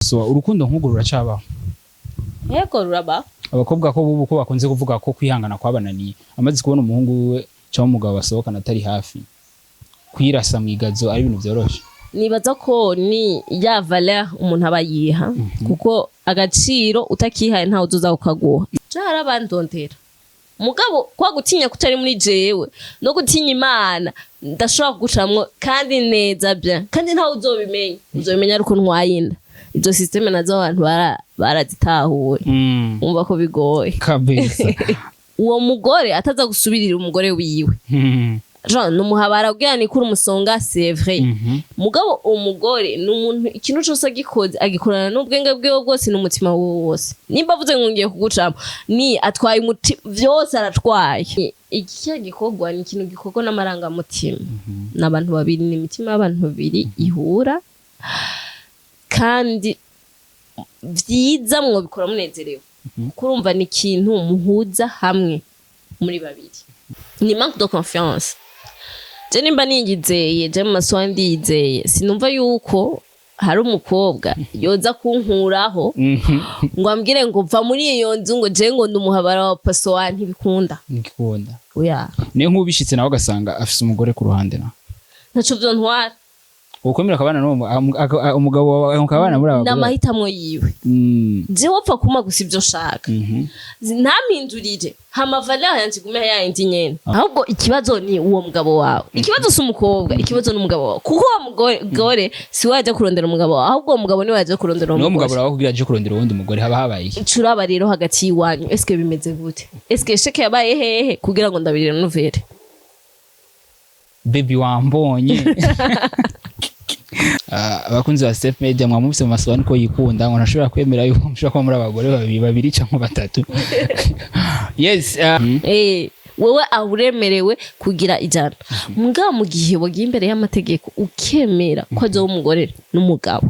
So urukundo nk'urwo ruracabaho? Yego, ruraba. Abakobwa ko bubu ko bakunze kuvuga ko kwihangana kwabananiye, amaze kubona umuhungu wiwe cyangwa umugabo basohokana atari hafi, kwirasa mw'igazo ari ibintu vyoroshe. Nibaza ko ni ya valeur umuntu aba yiha, kuko agaciro utakihaye ntawe uzoza kukaguha. Je hari abandondera, mugabo kwa gutinya kutari muri jewe no gutinya Imana, ndashobora kugucamwo kandi neza bien, kandi ntawe uzobimenya. Uzobimenya ariko ntwaye inda. Izo système nazo abantu barazitahuye. Umva ko bigoye. Kabisa. Uwo mugore ataza gusubirira umugore wiwe, Jean numuhabara kugira nikure umusonga, c'est vrai. Mugabo umugore ni umuntu, ikintu cose agikoze agikorana n'ubwenge bwiwe bwose n'umutima wiwe wose. Nimba avuze ngo ngiye kugucamo, ni atwaye umuti vyose aratwaye. Iki gikorwa ni ikintu gikorwa n'amarangamutima, n'abantu babiri, ni imitima y'abantu babiri ihura, kandi vyiza mwobikora munezerewe, kuko urumva ni ikintu muhuza hamwe muri babiri. Ni manque de confiance. Je nimba niyizeye, je mu masoha ndiyizeye, sinumva yuko hari umukobwa yoza kunkuraho ngo ambwire ngo va muri iyo nzu, ngo je ngo ndumuhabara wa pasowa. Ntibikunda. Ngikunda. Oya. Niyo nk'ubishitse nawe ugasanga afise umugore ku ruhande na Ntaco vyontwara. Ukomera akabana n'uwo umugabo wawe mukabana muri abagore. N'amahitamwo yiwe. Jewe wopfa kumpa gusa ivyo nshaka, ntampindurire, hama valeur yanje igume yayindi nyene. Ahubwo ikibazo ni uwo mugabo wawe. Ikibazo si umukobwa, ikibazo ni umugabo wawe, kuko uwo mugore si we yaje kurondera umugabo wawe, ahubwo uwo mugabo niwe yaje kurondera uwo Niwo mugabo mugore. uraho kugira aje kurondera uwundi mugore, haba habaye iki? Curaba rero hagati y'iwanyu, eske bimeze gute? Eske échec yabaye hehe kugira ngo ndabirire nouvelle? Baby wambonye. Ah, abakunzi ba Step Media, mwamubise mu masobanuro ko yikunda, ngo ntashobora kwemera yuko mushobora kuba muri abagore babiri babiri cyangwa batatu. Yes. Wewe aho uremerewe kugira 100, mugabo mu gihe wagiye imbere y'amategeko ukemera ko azoba umugore n'umugabo.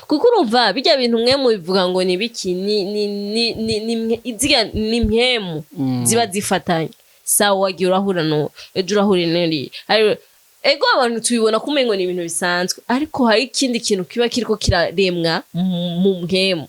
Kuko urumva bijya bintu mwe mubivuga ngo ni biki, ni zirya ni mpemu ziba zifatanye. Sawa, wagiye urahura no ejo urahura n'uriya. Ego, abantu tubibona ko umengo ni ibintu bisanzwe, ariko hari ikindi kintu kiba kiriko kiraremwa mu mpemu.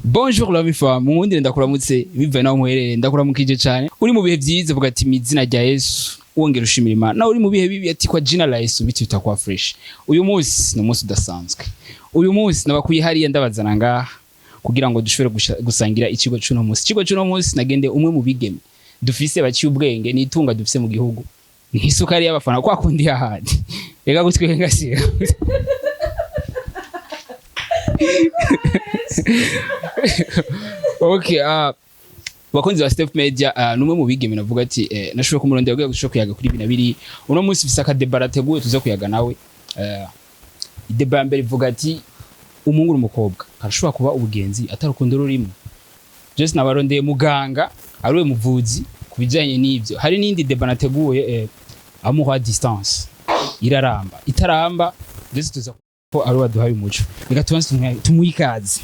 Bonjour la mifa, muwundire ndakuramutse bivaye naho muherereye. Ndakuramukije cyane. Uri mu bihe byiza, vuga ati "Izina rya Yesu", wongera ushimira Imana. Nawe uri mu bihe bibi, ati "Kwa jina la Yesu bitu bitakuwa fresh". Uyu munsi ni umunsi udasanzwe. Uyu munsi nabakuye hariya ndabazana ngaha kugira ngo dushobore gusangira ikigo c'uno munsi. Ikigo c'uno munsi nagende umwe mu bigeme dufise baciye ubwenge, ni itunga dufise mu gihugu, nk'isukari y'abafana kwa kundi hahandi. Reka gutwenga, si okay. Bakunzi ba Step Media, numwe mu bigeme navuga ati nashoboye kumurondera kugira ngo dushobore kuyaga kuri ibi na biri. Uno munsi mfise aka débat rateguye tuza kuyaga nawe. Débat ya mbere ivuga ati umuhungu n'umukobwa karashobora kuba ubugenzi atari urukundo rurimo. Just nabarondeye muganga ariwe muvuzi ku bijanye n'ivyo. Hari n'indi débat nateguye, amour à distance iraramba itaramba? Ndetse tuza ko ari waduhaye umuco. Reka tubanze tumuhe ikaze.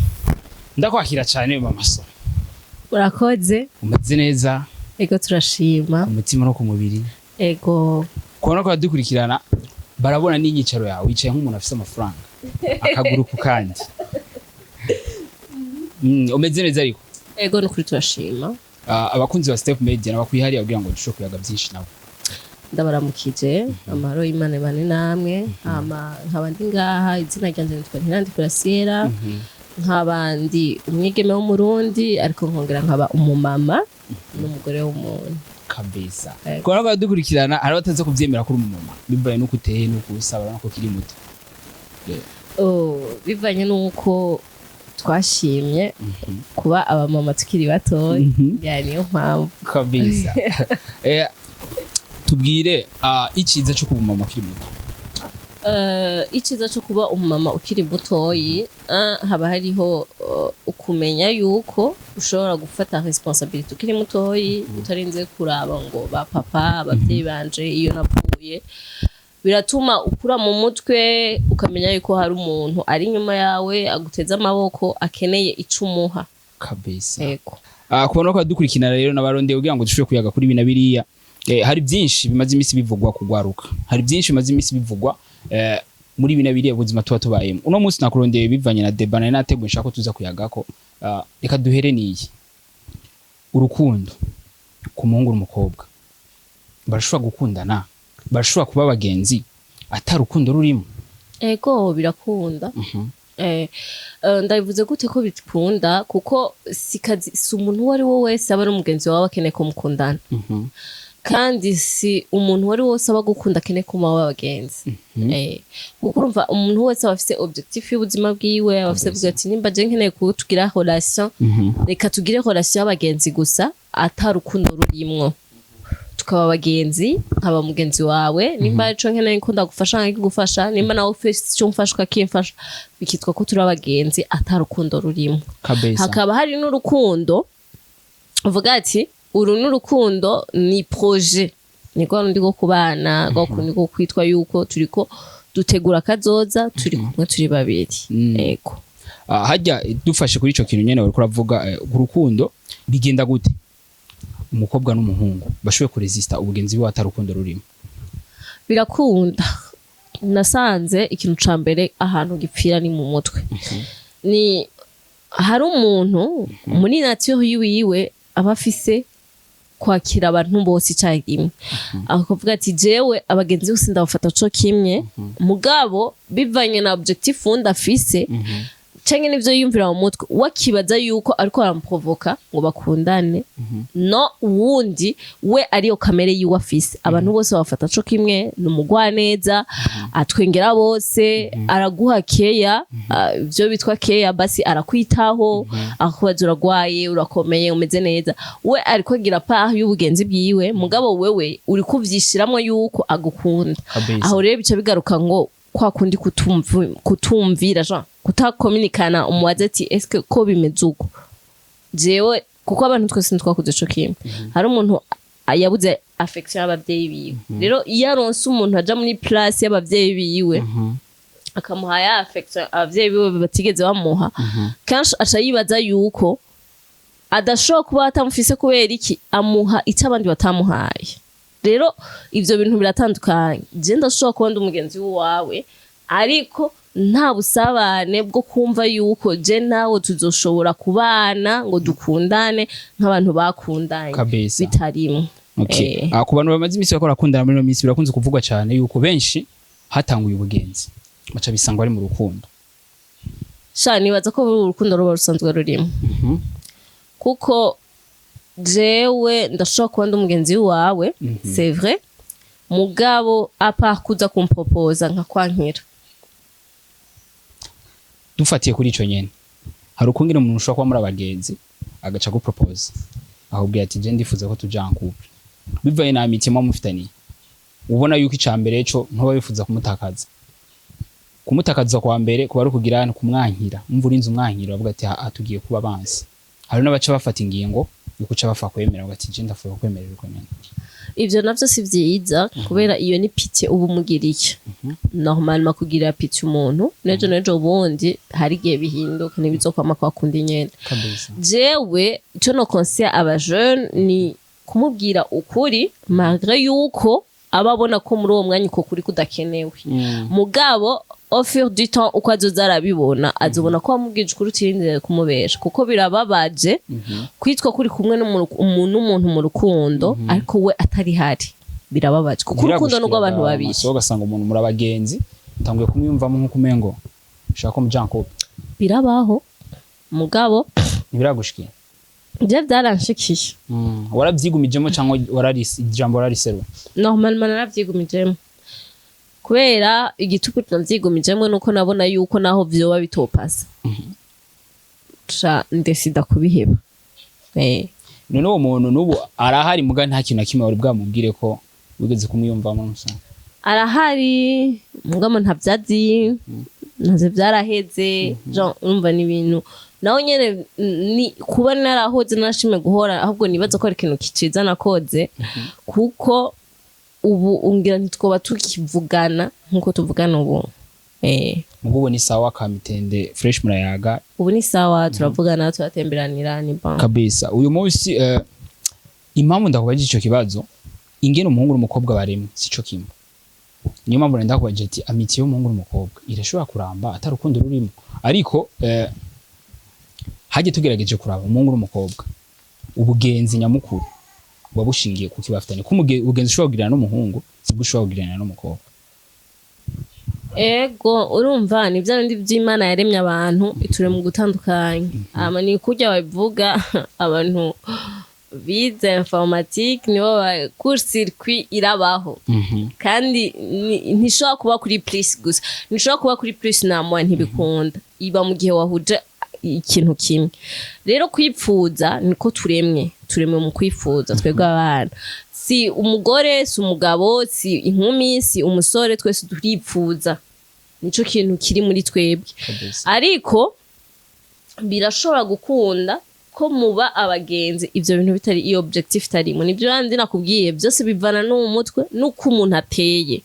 Ndakwakira cyane, mama so. Urakoze. Umeze neza? Ego, turashima. Ku mutima no ku mubiri? Ego. Kubona ko badukurikirana barabona n'inyicaro yawe, wicaye nk'umuntu afise amafaranga, akaguru ku kandi. Umeze neza ariko? Ego, nukuri turashima. Ah, abakunzi ba Step Media nabakwihariye kugira ngo dushobore kuyaga byinshi nabo. Ndabaramukije, amahoro y'Imana ibane namwe. Hama nkaba ndi ngaha, izina ryanje nitwa Ntirandikura Sierra, nkaba ndi umwigeme w'Umurundi, ariko nkongera nkaba umumama n'umugore w'umuntu. Kabisa. Ego. Kubona ko badukurikirana hari abataza kuvyemera kuri umumama bivaye n'uko uteye n'uko usa, barabona ko ukiri muto. Oh, bivanye n'uko twashimye kuba abamama tukiri batoya. Ya, niyo mpamvu. Kabisa. Tubwire icyiza cyo kuba umumama ukiri muto. Icyiza cyo kuba umumama ukiri mutoyi, haba hariho ukumenya yuko ushobora gufata responsabilité ukiri mutoyi, utarinze kuraba ngo ba papa, ababyeyi banje iyo navuye. Biratuma ukura mu mutwe, ukamenya yuko hari umuntu ari inyuma yawe aguteze amaboko, akeneye ico umuha. Kabisa. Yego. Kubona ko badukurikirana rero nabarondeye kugira ngo dushobore kuyaga kuri ibi na biriya. Hari byinshi bimaze iminsi bivugwa kugwaruka, hari byinshi bimaze iminsi bivugwa muri bina biriya buzima tuba tubayemo. Uno munsi nakurondeye bivanye na débat nari nateguye, nshaka ko tuza kuyagako. Reka duhere niyi urukundo ku muhungu n'umukobwa. Barashobora gukundana, barashobora kuba abagenzi atari urukundo rurimo? Ego, birakunda. Ndabivuze gute ko bikunda? Kuko si kazi, si umuntu uwo ari we wese aba ari umugenzi wawe akeneye ko mukundana, kandi si umuntu uwo ari we wese aba agukunda akeneye ko muba abagenzi. Kuko urumva, umuntu wese aba afise objectif y'ubuzima bwiwe, aba afise kuvuga ati: "Nimba je nkeneye ko tugira relation, reka tugire relation y'abagenzi gusa ata rukundo rurimwo, tukaba abagenzi, nkaba mugenzi wawe. Nimba ico nkeneye ko ndagufasha, nkakigufasha. Nimba nawe ufise ico umfasha, ukakimfasha, bikitwa ko turi abagenzi ata rukundo rurimo." Hakaba hari n'urukundo uvuga ati: "Uru n'urukundo, ni projet, ni rwa rundi rwo kubana, rwa kundi rwo kwitwa yuko turiko dutegura kazoza, turi kumwe, turi babiri." Ego. Hajya dufashe kuri ico kintu nyene wariko uravuga, urukundo bigenda gute umukobwa n'umuhungu bashoboye kuresista ubugenzi bwabo atari urukundo rurimo? Birakunda. Nasanze ikintu ca mbere ahantu gipfira ni mu mutwe. Ni hari umuntu muri nature yiwiwe aba afise kwakira abantu bose icyarimwe, akavuga ati: "Jewe abagenzi bose ndabafata co kimwe." Mugabo bivanye na objectif wundi afise canke n'ivyo yiyumvira mu mutwe, wakibaza yuko ariko aramuprovoka ngo bakundane. No uwundi we ariyo kamere yiwe, afise abantu bose bafata co kimwe, ni umugwaneza, atwengera bose, araguha keya, ivyo bitwa keya, basi arakwitaho, akakubaza: "Uragwaye? Urakomeye? Umeze neza?" We ariko agira part y'ubugenzi bwiwe, mugabo wewe uri kuvyishiramwo yuko agukunda. Aho rero bica bigaruka ngo kwa kundi kutumvira, Jean, kutakominikana. Umubaze ati: "Eske ko bimeze uko jewe?" Kuko abantu twese ntitwakuze ico kimwe. Hari umuntu yabuze affection y'abavyeyi biwe. Rero iyo aronse umuntu aja muri place y'abavyeyi biwe, akamuha ya affection abavyeyi biwe batigeze bamuha, kenshi aca yibaza yuko adashobora kuba atamufise. Kubera iki? Amuha icyo abandi batamuhaye. Rero ivyo bintu biratandukanye. Je ndashobora kuba ndi umugenzi wawe, ariko nta busabane bwo kumva yuko je nawe tuzoshobora kubana ngo dukundane nk'abantu bakundanye bitarimwe. Ku bantu bamaze iminsi bariko barakundana muri ino minsi, birakunze kuvugwa cyane yuko benshi hatanguye ubugenzi baca bisanga bari mu rukundo. Sha, nibaza ko urukundo ruba rusanzwe rurimo, kuko jewe ndashobora kuba ndi umugenzi wawe, c'est vrai, mugabo à part kuza kumpropoza nkakwankira. Dufatiye kuri ico nyene, hari ukungene umuntu ushobora kuba muri abagenzi agaca gupropose, ahubwo ati: "Je ndifuza ko tuja en couple." Bivanye na mitima mufitaniye, ubona yuko ica mbere co ntuba wifuza kumutakaza. Kumutakaza kwa mbere kuba ari ukugira kumwankira. Umva, urinze umwankira, bavuga ati: "Ah, tugiye kuba abansi." Hari n'abaca bafata ingingo yo kuca bapfa kwemera, bavuga ati: "Je ndafuye kwemerera uko nyene." Ivyo navyo si vyiza, kubera iyo ni pitié uba umugiriye. Normalement kugirira pitié umuntu, nejo nejo bundi hari igihe bihinduka, ntibizokwama kwa kundi nyene. Jewe ico no conseil aba jeune ni kumubwira ukuri, malgré yuko aba abona ko muri uwo mwanya uko kuri kudakenewe. Mugabo au fur du temps, uko azoza arabibona, azobona ko wamubwije ukuri, utirindiriye kumubesha, kuko birababaje kwitwa kuri kumwe n'umuntu mu rukundo ariko we atari hari. Birababaje, kuko urukundo ni urw'abantu babiri. So ugasanga umuntu muri abagenzi, utanguye kumwiyumvamo nk'uko umengo ushaka ko muja en couple. Birabaho, mugabo Ntibiragushikira? Je byaranshikiye. Warabyigumijemo cyangwa wararisi ijambo, warariseruye? Normalement naravyigumijemo, kubera igitugu navyigumijemo nuko nabona yuko naho vyoba bitopasa ca ndesida kubiheba. None uwo muntu n'ubu arahari, muga nta kintu na kimwe wari bwamubwire ko wigeze kumwiyumvamo musa? Arahari, mugabo ntabyazi, ntavyo, vyaraheze. Jean, urumva ni ibintu nawe nyene ni kuba narahoze, narashimye guhora, ahubwo nibaza ko ari ikintu ciza nakoze, kuko ubu ungira ntitwoba tukivugana nkuko tuvugana ubu. Muga ubu ni sawa, kamitende fresh, murayaga? Ubu ni sawa, turavugana, turatemberanira, ni bon. Kabisa. Uyu munsi, impamvu ndakubajije ico kibazo, Ingene umuhungu n'umukobwa baremwe sico kimwe. Niyo mpamvu nenda kubagira ati amitié y'umuhungu n'umukobwa irashobora kuramba atari urukundo rurimo. Ariko hajye tugerageje kuraba umuhungu n'umukobwa, ubugenzi nyamukuru buba bushingiye kuki bafitanye, ko ubugenzi ushobora kugirana n'umuhungu sibwo ushobora kugirana n'umukobwa. Ego, urumva ni bya bindi by'Imana yaremye abantu, iture mu gutandukanya. Ama ni kurya babivuga, abantu bize informatique nibo ba court-circuit irabaho, kandi ntishobora kuba kuri plus gusa, ntishobora kuba kuri plus na moins, ntibikunda. Iba mu gihe wahuje ikintu kimwe. Rero kwipfuza niko turemwe, turemwe mu kwifuza twebwe abana, si umugore, si umugabo, si inkumi, si umusore, twese turipfuza, nico kintu kiri muri twebwe. Ariko birashobora gukunda ko muba abagenzi ivyo bintu bitari, iyo objectif itarimo. Nivyo yandi nakubwiye, byose bivana no mu mutwe nuko umuntu ateye.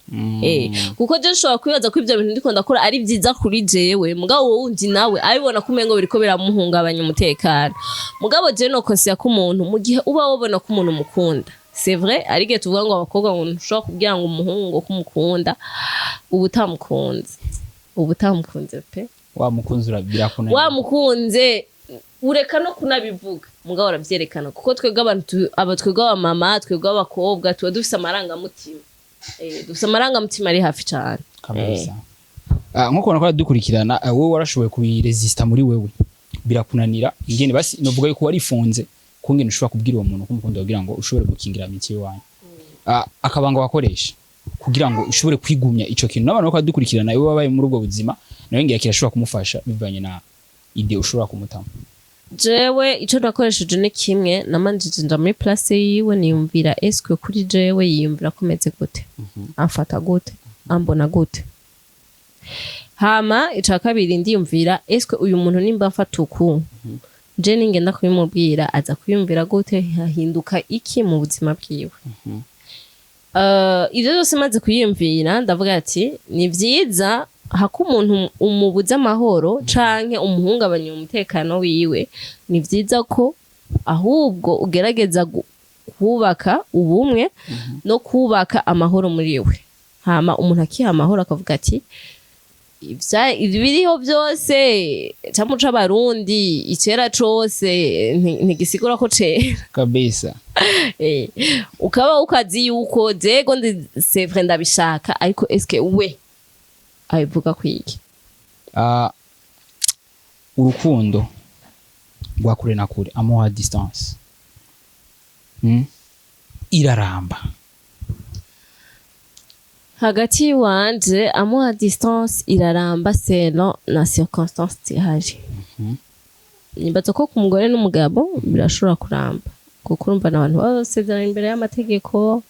Kuko je nshobora kwibaza ko ivyo bintu ndiko ndakora ari vyiza kuri jewe, mugabo wowe wundi nawe abibona ko umengo biriko biramuhungabanya umutekano. Mugabo je no conseiller ko umuntu, mu gihe uba wabona ko umuntu umukunda, c'est vrai, ari igihe tuvuga ngo abakobwa ngo ntushobora kubwira ngo umuhungu ngo ko umukunda, uba utamukunze, uba utamukunze pe. Wa mukunzi birakunaniye. Wamukunze ureka no kunabivuga, mugabo uravyerekana, kuko twebwe abantu aba twebwe abamama, twebwe abakobwa tuba dufise amarangamutima, dufise amarangamutima ari hafi cane. Kabisa. Nkuko nakora dukurikirana, wowe warashoboye kubiresista muri wewe, birakunanira ingene basi novuga yuko warifunze kungene ushobora kubwira uwo muntu ko umukunda kugira ngo ushobore gukingira amitié wanyu. Akabanga wakoresha kugira ngo ushobore kwigumya ico kintu, n'abantu bakora dukurikirana iyo babaye muri ubwo buzima, nawe ngira kirashobora kumufasha bivanye na idée ushobora kumutamo. Jewe ico nakoresheje ni kimwe: namanjije nja muri place yiwe, niyumvira eske kuri jewe yiyumvira ko meze gute, amfata gute, ambona gute. Hama ica kabiri ndiyumvira eske uyu muntu nimba amfata uku, je ningenda kubimubwira aza kwiyumvira gute, hahinduka iki mu buzima bwiwe? Ivyo byose maze kwiyumvira, ndavuga ati ni vyiza hako umuntu umubuza amahoro canke umuhungabanya umutekano wiwe, ni vyiza ko ahubwo ugerageza kubaka ubumwe no kubaka amahoro muri we. Hama umuntu akiha amahoro, akavuga ati ibiriho byose camu c'Abarundi, icera cose ntigisigura ko cera. Ukaba ukazi yuko jego ndi, c'est vrai, ndabishaka, ariko eske we abivuga kwiki? Urukundo rwa kure na kure, amour à distance, Iraramba? Hagati y'iwanje, amour à distance iraramba selon na circonstance zihari. Nibaza ko ku mugore n'umugabo birashobora kuramba, kuko urumva n'abantu baba basezerana imbere y'amategeko,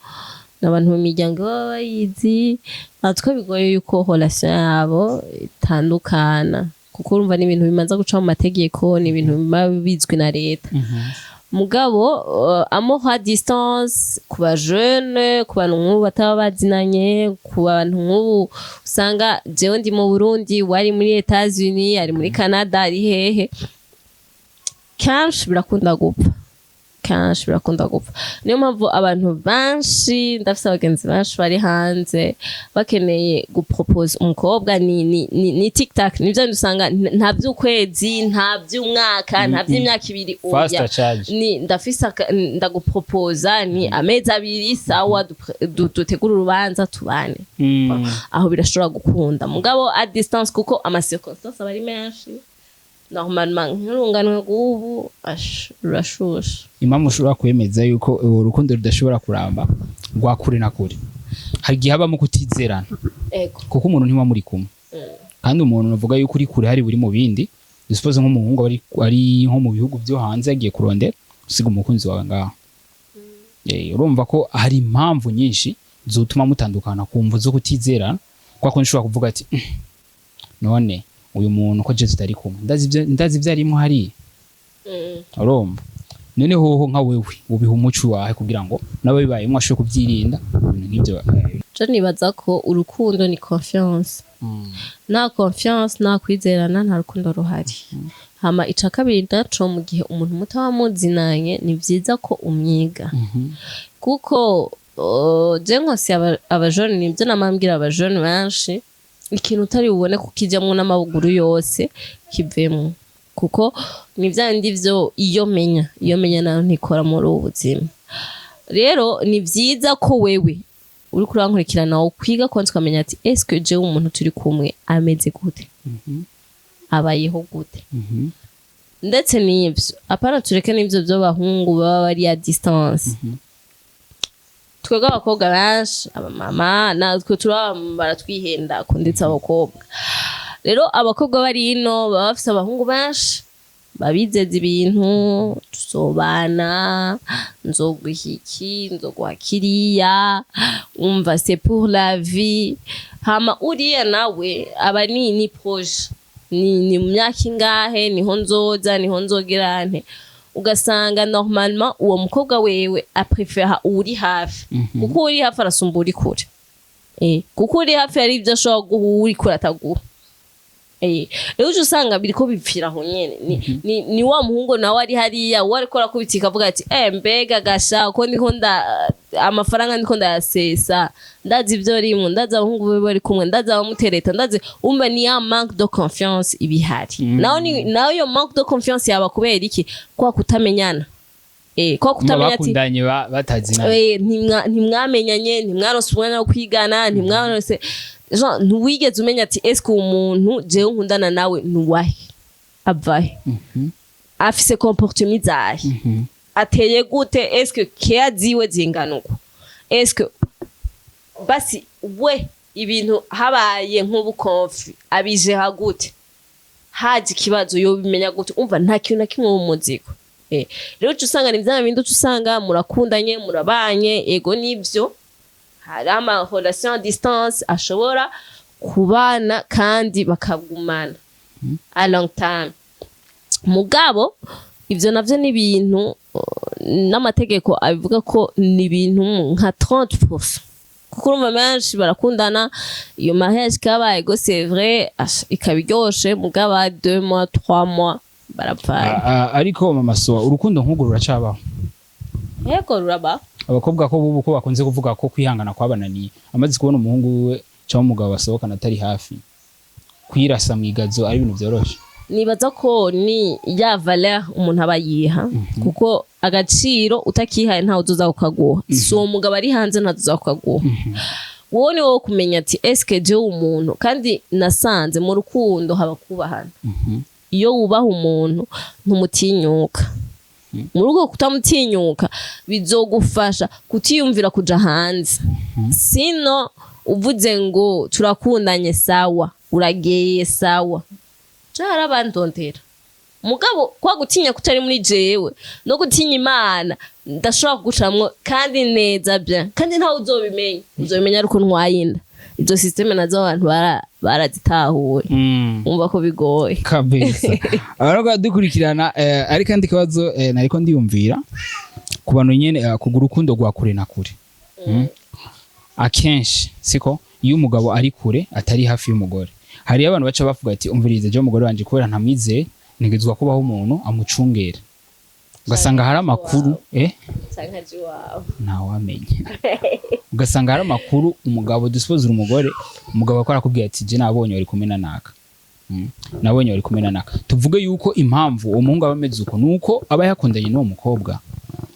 n'abantu mu miryango baba bayizi, natwe bigoye yuko relation yabo itandukana, kuko urumva ni ibintu bimanza guca mu mategeko, ni ibintu biba bizwi na leta. Mugabo amour à distance ku ba jeune, ku bantu nk'ubu bataba bazinanye, ku bantu nk'ubu usanga jewe ndi mu Burundi, wari muri Etats-Unis, ari muri Canada, ari hehe, kenshi birakunda gupfa, kenshi birakunda gupfa. Niyo mpamvu abantu benshi, ndafise abagenzi benshi bari hanze, bakeneye gupropose umukobwa ni tic tac, nivyo bindi usanga nta vy'ukwezi, nta vy'umwaka, nta vy'imyaka 2, oya. Faster charge. Ni ndafise ndaguproposa ni amezi 2, sawa, dutegure urubanza tubane. Aho birashobora gukunda. Mugabo à distance, kuko ama circonstances aba ari menshi, normalement nk'urunganwe rw'ubu rurashushe. Impamvu ushobora kwemeza yuko uwo rukundo rudashobora kuramba rwa kure na kure, hari igihe habamo kutizerana, kuko umuntu ntiba muri kumwe, kandi umuntu uvuga yuko uri kure hari buri mu bindi. Suppose nk'umuhungu ari nko mu bihugu byo hanze yagiye kurondera, usiga umukunzi wawe ngaho. Urumva ko hari impamvu nyinshi zotuma mutandukana ku mvu zo kutizerana, kwa ko nshobora kuvuga ati none uyu muntu ko je tutari kumwe, ndazi ibyo arimo hariya." Urumva none hoho nka wewe ubiha umuco wawe kugira ngo n'ababibayemo ashobore kubyirinda ibintu nk'ibyo? Je nibaza ko urukundo ni confiance. Nta confiance, nta kwizerana, nta rukundo ruhari. Hama ica kabiri naco, mu gihe umuntu mutaba muzinanye, ni vyiza ko umwiga, kuko Je nkosi abajene, nibyo namambwira abajene benshi: ikintu utari bubone kukijyamwo n'amaguru yose, kivemwo, kuko ni vya bindi vyo iyo menya nayo ntikora muri ubu buzima. Rero ni vyiza ko wewe uriko urankurikirana kwiga kwanza ukamenya ati: "Eske jewe umuntu turi kumwe ameze gute, abayeho gute?" Ndetse n'ivyo apana, tureke n'ivyo vy'abahungu baba bari à distance. Twebwe abakobwa benshi, abamama natwe turaba baratwihendako. Ndetse abakobwa rero, abakobwa bari ino baba bafise abahungu benshi babizeza ibintu: "Tuzobana, nzoguha iki, nzoguha kiriya, umva, c'est pour la vie." Hama uriya nawe aba ni projet, ni mu myaka ingahe niho nzoza, niho nzogera nte. Ugasanga normalement uwo mukobwa wewe aprefera uri hafi, kuko uri hafi arasumba uri kure, kuko uri hafi hari ibyo ashobora guha uri kure ataguha. Rero uca usanga biriko bipfira aho nyene. Ni wa muhungu nawe ari hariya, uwo ariko arakubitika avuga ati: "Mbega gasha ko ndiko nda amafaranga ndiko ndayasesa, ndazi ivyo rimwe, ndazi abahungu be bari kumwe, ndazi abamutereta, ndazi." Umva, ni ya manque de confiance ibihari. Naho ni nayo iyo manque de confiance yaba kubera iki? Kwa kutamenyana, kwa kutamenya ati bakundanye batazinanye. Ntimwamenyanye, ntimwaronse umwanya wo kwigana, ntimwaronse genre, ntiwigeze umenya ati: "Eske uwo muntu jewe nkundana nawe nuwahe, avahe, afise comportement izahe, ateye gute? Eske keya ziwe zingana uko? Eske basi we ibintu habaye nk'ubu conflit abijeha gute? Haje ikibazo yobimenya gute?" Umva, nta kintu na kimwe mu muziko. Rero uca usanga ni vya bindi, uca usanga murakundanye, murabanye. Ego, nivyo, hari ama relation à distance ashobora kubana kandi bakagumana a long time. Mugabo ivyo navyo ni ibintu n'amategeko abivuga ko ni ibintu nka 30%, kuko urumva benshi barakundana, iyo mariage ikabaye, go c'est vrai, ikaba iryoshe, mugabo 2 mois, 3 mois barapfana. Ariko mama Sowa, urukundo nk'urwo ruracabaho? Yego, ruraba. Abakobwa ko bubu ko bakunze kuvuga ko kwihangana kwabananiye, amaze kubona umuhungu wiwe cyangwa umugabo basohokana atari hafi, kwirasa mu igazo ari ibintu vyoroshe. Nibaza ko ni ya valeur umuntu aba yiha, kuko agaciro utakihaye ntawe uzoza kukaguha. Si uwo mugabo ari hanze, ntawe kukaguha. Wowe ni wowe kumenya ati: "Eske jewe umuntu?" Kandi nasanze mu rukundo haba kubahana. Iyo wubaha umuntu ntumutinyuka. Muri uko kutamutinyuka bizogufasha kutiyumvira kuja hanze. Sino uvuze ngo turakundanye, sawa, urageye, sawa, carabandondera. Mugabo kwa gutinya kutari muri jewe no gutinya Imana, ndashobora kugucamwo kandi neza bien, kandi ntawe uzobimenya. Uzobimenya ariko ntwaye inda. Izo système nazo abantu barazitahuye. Umva ko bigoye. Kabisa. Abariko dukurikirana, ariko kandi kibazo, nariko ndiyumvira ku bantu nyene, kugura urukundo rwa kure na kure. Akenshi siko iyo umugabo ari kure, atari hafi y'umugore, hariyo abantu baca bavuga ati: "Umvirize, je umugore wanje kubera ntamwizeye, ntegerezwa kubaho umuntu amucungera." Ugasanga hari amakuru Canke aje iwawe. Ntawamenya. Ugasanga hari amakuru umugabo duspose umugore, umugabo akora akubwira ati: "Je nabonye wari kumwe na naka. Nabonye wari kumwe na naka." Tuvuge yuko impamvu uwo muhungu aba ameze uko nuko aba yakundanye n'uwo mukobwa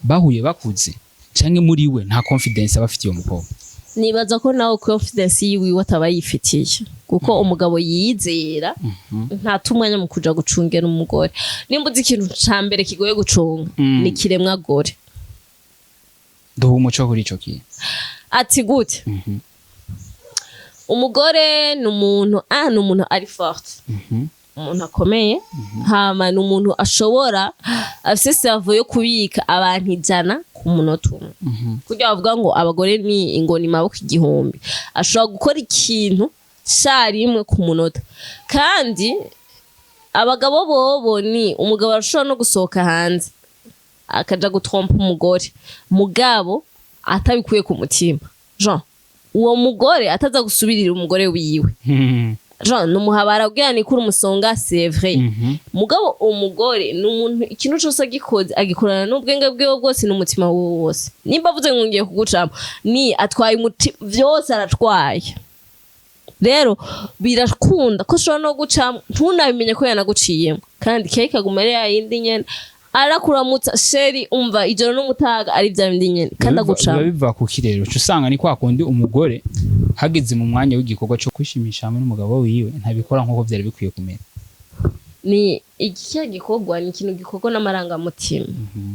bahuye bakuze, canke muri we nta confidence aba afitiye uwo mukobwa? Nibaza ko nawe confidence yiwiwe ataba yifitiye, kuko umugabo yizera ntata umwanya mu kuja gucungera umugore. Nimba uzi ikintu ca mbere kigoye gucunga, ni kiremwa gore. Duha umuco kuri ico kintu. Ati gute? Umugore ni umuntu, ni umuntu ari forte, umuntu akomeye. Hama ni umuntu ashobora, afise cerveau yo kubika abantu 100 ku munota umwe. Kugira bavuga ngo abagore ni ingoni maboko igihumbi, ashobora gukora ikintu carimwe ku munota. Kandi abagabo bobo ni umugabo arashobora no gusohoka hanze akaja gutrompa umugore, mugabo atabikuye ku mutima, jean uwo mugore ataza gusubirira umugore wiwe. Jean ni umuhabara kugira nikure umusonga, c'est vrai. Mugabo umugore ni umuntu ikintu cose agikoze agikorana n'ubwenge bwiwe bwose n'umutima wiwe wose. Nimba avuze ngo ngiye kugucamo, ni atwaye umuti vyose aratwaye. Rero birakunda ko ushobora no gucamo ntunabimenye ko yanaguciyemo, kandi keke kaguma ari yayindi nyene, arakuramutsa chéri, umva ijoro n'umutaga ari vya bindi nyene, kandi agucamo. Biba biva ku kirero uca usanga ni kwa kundi umugore hageze mu mwanya w'igikorwa cyo kwishimisha hamwe n'umugabo wiwe ntabikora nk'uko byari bikwiye kumera. Ni iki gikorwa, ni ikintu gikorwa n'amarangamutima,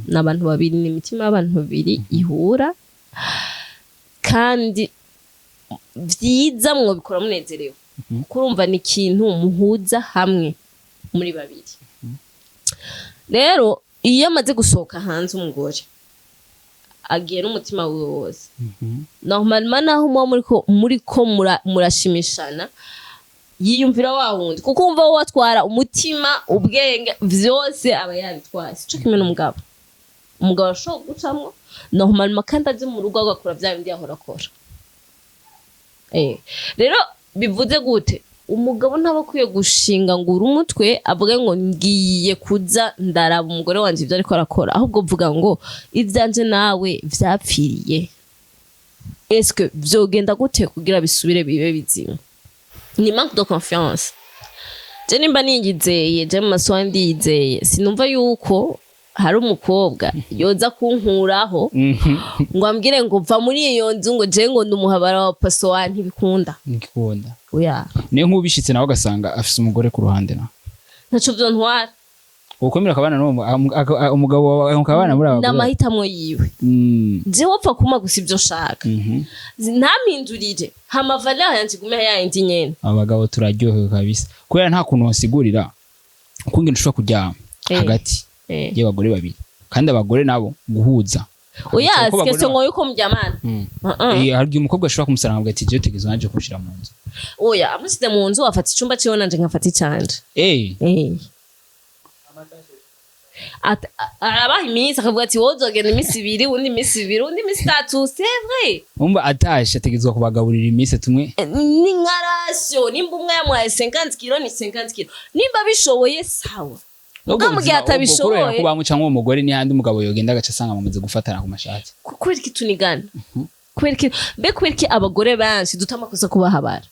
ni abantu babiri, ni imitima y'abantu babiri ihura, kandi vyiza mwobikora munezerewe, kuko urumva ni ikintu muhuza hamwe muri babiri. Rero iyo amaze gusohoka hanze, umugore agiye n'umutima wiwe wose. Normalement naho muba muriko murashimishana, yiyumvira wa wundi, kuko wumva wowe atwara umutima, ubwenge, vyose aba yabitwaye. Sico kimwe n'umugabo. Umugabo arashobora gucamwo normalement, kandi aje mu rugo agakora vya bindi yahora akora. Rero bivuze gute? Umugabo ntaba akwiye gushinga ngo uri umutwe avuge ngo ngiye kuza ndaraba umugore wanje ibyo ariko arakora. Ahubwo vuga ngo ivyanje nawe vyapfiriye, eske vyogenda gute kugira bisubire bibe bizima? Ni manque de confiance. Je nimba niyizeye, je mu masoha ndiyizeye, sinumva yuko hari umukobwa yoza kunkuraho ngo ambwire ngo va muri iyo nzu, ngo je ngo ndi umuhabara wa pasowa. Ntibikunda. Ntikunda. Oya. Niyo nk'ubishitse nawe ugasanga afise umugore ku ruhande na Ntaco vyontwara. Ukomera akabana n'uwo umugabo wawe mukabana muri abagore. N'amahitamwo yiwe. Jewe wapfa kumpa gusa ivyo nshaka, ntampindurire, hama valeur yanje igume yayindi nyene. Abagabo turaryohewe kabisa, kubera nta kuntu wasigurira ukungene ushobora kuryama hagati y'abagore babiri, kandi abagore nabo guhuza. Oya. Kuko abagore Sikese ngo yuko muryamana. Uh-uh. Hari igihe umukobwa ashobora kumusaranga avuga ati jewe tegezwa naje kunshira mu nzu. Oya, amusize mu nzu afata icumba ciwe, nanje nkafata icanje. Arabaha iminsi, akavuga ati wowe uzogenda iminsi 2, undi iminsi 2, undi iminsi 3, c'est vrai. Umva atashe ategezwa kubagaburira iminsi tumwe. Ni nka ration. Nimba umwe yamuhaye 50 kilo, ni 50 kilo. Nimba bishoboye, sawa. Ubwo mu gihe atabishoboye- Kuba cyangwa uwo mugore n'ihandi umugabo yogenda agaca asanga bamaze gufatana ku mashati. Kubera iki tunigana? Kubera iki mbe? Kubera iki abagore benshi duta amakosa kubahabara?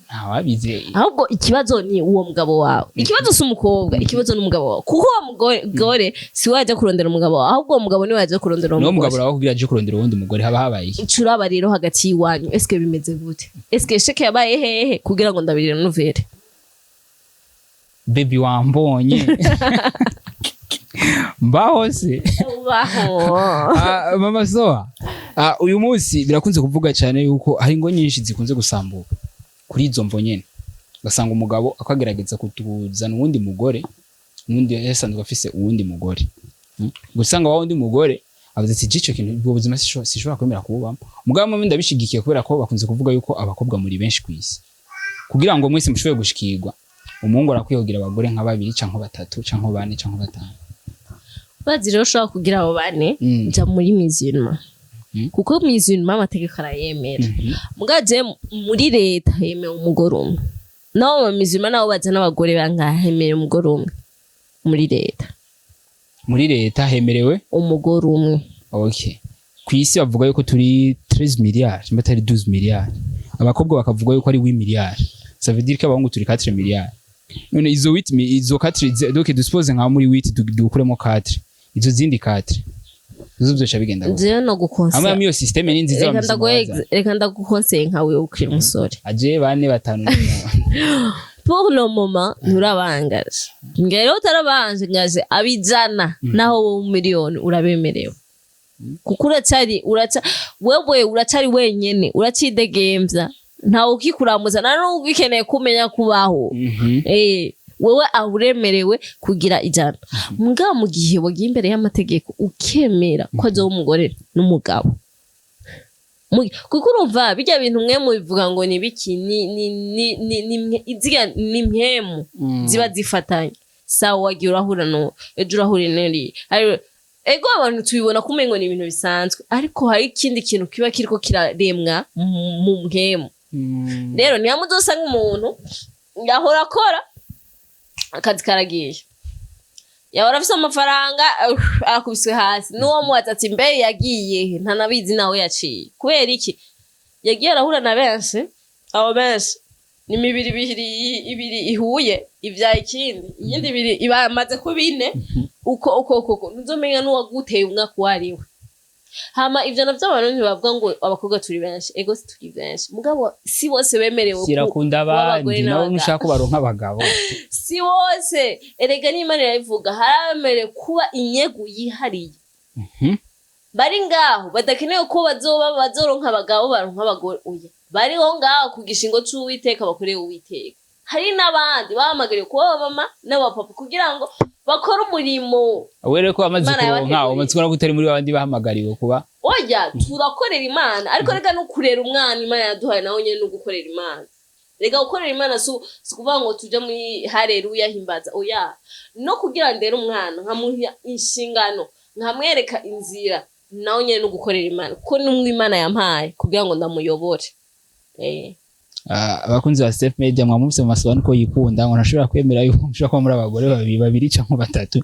Ntawabize. Ahubwo ikibazo ni uwo mugabo wawe. Ikibazo si umukobwa, ikibazo ni umugabo wawe, kuko uwo mugore si we wajya kurondera umugabo wawe, ahubwo uwo mugabo niwe wajya kurondera uwo Niwo mugabo mugore. uraho kugira aje kurondera uwundi mugore, haba habaye iki? Icuraba rero hagati y'iwanyu, eske bimeze gute? Eske échec yabaye hehe kugira ngo ndabirire nouvelle? Baby, wambonye mbaho se? Ubaho. Ah, mama Soa, uyu munsi birakunze kuvuga cyane yuko hari ingo nyinshi zikunze gusambuka kuri izo mvo nyene, ugasanga umugabo akagerageza kutuzana uwundi mugore n'undi yasanzwe afise uwundi mugore. Gusanga wa wundi mugore avuze ati jico kintu ubwo buzima sishobora kwemera kububamo. Mugabo mwe ndabishigikiye, kubera ko bakunze kuvuga yuko abakobwa muri benshi kwisi, kugira ngo mwese mushobore gushikirwa, umuhungu arakwiye kugira abagore nka babiri canke batatu canke bane canke batanu. Bazi rero ushobora kugira abo bane, nja muri musulman, kuko musulman amategeko arayemera. Mugaje muri leta yemewe umugore umwe, naho mu musulman nabo bazana abagore bangahe? Hemerewe umugore umwe muri leta. Muri leta hemerewe umugore umwe. Okay, ku isi bavuga yuko turi 13 milliards, nimba atari 12 milliards, abakobwa bakavuga yuko ari 8 milliards. Ça veut dire ko abahungu turi 4 milliards. None izo 8 izo 4 donc dusuppose nka muri 8 dukuremo 4, izo zindi 4 izo byoca bigenda gute? Jewe no Hamwe gukonsera hamwe iyo système ni nziza. Reka Bameze ndaguhe neza. Reka ndagukonseye nkawe ukiri umusore. Aje bane, batanu. Pour le moment nturabangaje, ngira rero utarabangaje abijana, naho wowe miliyoni urabemerewe, kuko uracari uraca wewe uracari wenyene, uracidegemvya, ntawe ukikuramuza, nta n'ubwo ugikeneye kumenya kubaho. Wewe aho uremerewe kugira 100. Mugabo mu gihe wagiye imbere y'amategeko ukemera ko azoba umugore n'umugabo, kuko urumva bijya bintu mwe mubivuga ngo ni biki, ni zirya ni mpemu ziba zifatanye. Sawa, wagiye urahura no ejo urahura n'uriya. Ego, abantu tubibona ko umengo ni ibintu bisanzwe, ariko hari ikindi kintu kiba kiriko kiraremwa mu mpemu. Rero niyo muzosanga umuntu yahora akora akazi karagiye, yahora afise amafaranga, arakubiswe hasi, n'uwo mubaza ati: "Mbe yagiye he?" Ntanabizi nawe yaciye. Kubera iki? Yagiye arahura na benshi. Abo benshi ni imibiri ibiri ihuye ivyaye ikindi, iyindi ibiri ibamaze kuba ine, uko uko uko uko, ntuzomenya n'uwaguteye umwaka uwo ari we. Hama ivyo navyo abantu ntibavuga ngo abakobwa turi benshi. Ego, si turi benshi, mugabo si bose bemerewe Sirakunda kuba abagore abandi nabo n'abagabo. Mushaka ko baronka abagabo. Si bose erega, n'Imana irabivuga, hari abemerewe kuba inyegu yihariye, bari ngaho badakenewe ko bazoba bazoronka abagabo, baronka abagore. Oya, bariho ngaho ku gishingo c'Uwiteka, bakoreye Uwiteka. Hari n'abandi bahamagariwe kuba abamama n'abapapa kugira ngo bakore umurimo Wewe rero ko wamaze Imana kuronka, yabateguriye. umaze kubona ko utari muri babandi bahamagariwe kuba. Oya, turakorera Imana, ariko reka no kurera umwana Imana yaduhaye nawe nyene no gukorera Imana. Reka, gukorera Imana si ukuvuga ngo tuje muri hareruya, himbaza. Oya, no kugira ndere umwana, nkamuha inshingano, nkamwereka inzira, nawe nyene no gukorera Imana, kuko n'umwe Imana yampaye kugira ngo ndamuyobore. Ah, abakunzi ba Step Media, mwamufise mu masobanuro ko yikunda, ngo ntashobora kwemera yuko mushobora kuba muri abagore babiri babiri cyangwa batatu.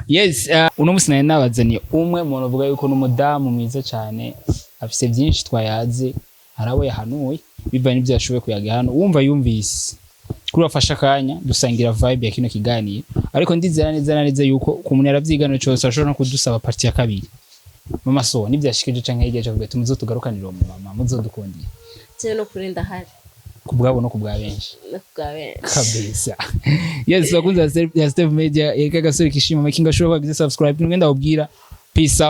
Yes, uno musi nari nabazaniye umwe muntu uvuga yuko n'umudamu mwiza cyane, afise byinshi twayaze, hari abo yahanuye bivanye n'ibyo yashoboye kuyaga hano. Wumva yumvise kuri wafashe akanya dusangira vibe ya kino kiganiro, ariko ndizera neza na neza yuko ku muntu yaravyiganiro cyose ashobora no kudusaba partie ya kabiri. Mama, so nibyashikije canke hirya ejo, kugira muzotugarukanire uwo mumama muzodukundiye. Jewe no kuri ndahari. Ku bwabo no ku bwa benshi. No kubwa benshi. Kabisa. Yes, bakunzi ya Step Media, yereka agasore kishima making sure ko wagize subscribe, ngenda ubwira peace out.